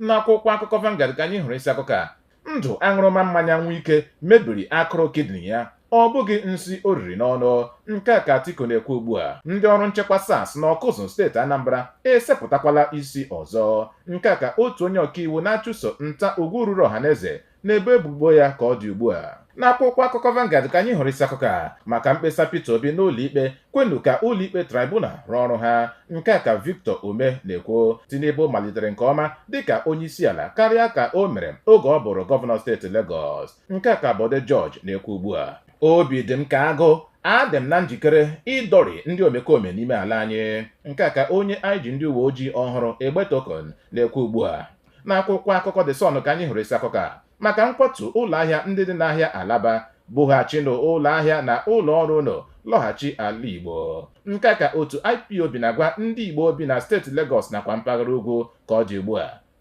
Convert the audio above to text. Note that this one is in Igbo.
N'akwụkwọ akụkọ Vanguard ka anyị hụrụ isi akụkọ a: Ndụ aṅụrụma mmanya Wike mebiri akụrụ kidney ya, ọ bụghị nsi o riri n'ọnụ. Nke a ka Atiku na-ekwu ugbu a. Ndị ọrụ nchekwa SARS na Ọkụzụ, steeti Anambra, esepụtakwala isi ọzọ. Nke a ka otu onye ọkaiwu na-achụso nta ugwu ruru ọhaneze na-ebo ebubo ya ka ọ dị ugbu a. N'akwụkwọ akụkọ Vanguard ka anyị hụrụ isi akụkọ a maka mkpesa Peter Obi n'ụlọ ikpe: Kwenu ka ụlọikpe tribunal rụọ ọrụ ha. Nke a ka Victor Umeh na-ekwu. Tinubu malitere nke ọma dịka onye isi ala karịa ka o mere oge ọ bụrụ gọvanọ steeti Lagos. Nke a ka Bode George na-ekwu ugbu a. Obi dị m ka agụ, adị m na njikere ịdọrị ndị omekome n'ime ala anyị. Nke a ka onye IG ndị uwe ojii ọhụrụ, Egbetokun, na-ekwu ugbu a. N'akwụkwọ akụkọ The Sun ka anyị hụrụ isi akụkọ a maka nkwatu ụlọ ahịa ndị dị n'ahịa Alaba: Bughachinụ ụlọ ahịa na ụlọ ọrụ unu lọghachi ala Igbo. Nke a ka otu IPOB na-agwa ndị Igbo bi na steeti Lagos nakwa mpaghara ugwu ka ọ dị ugbu a.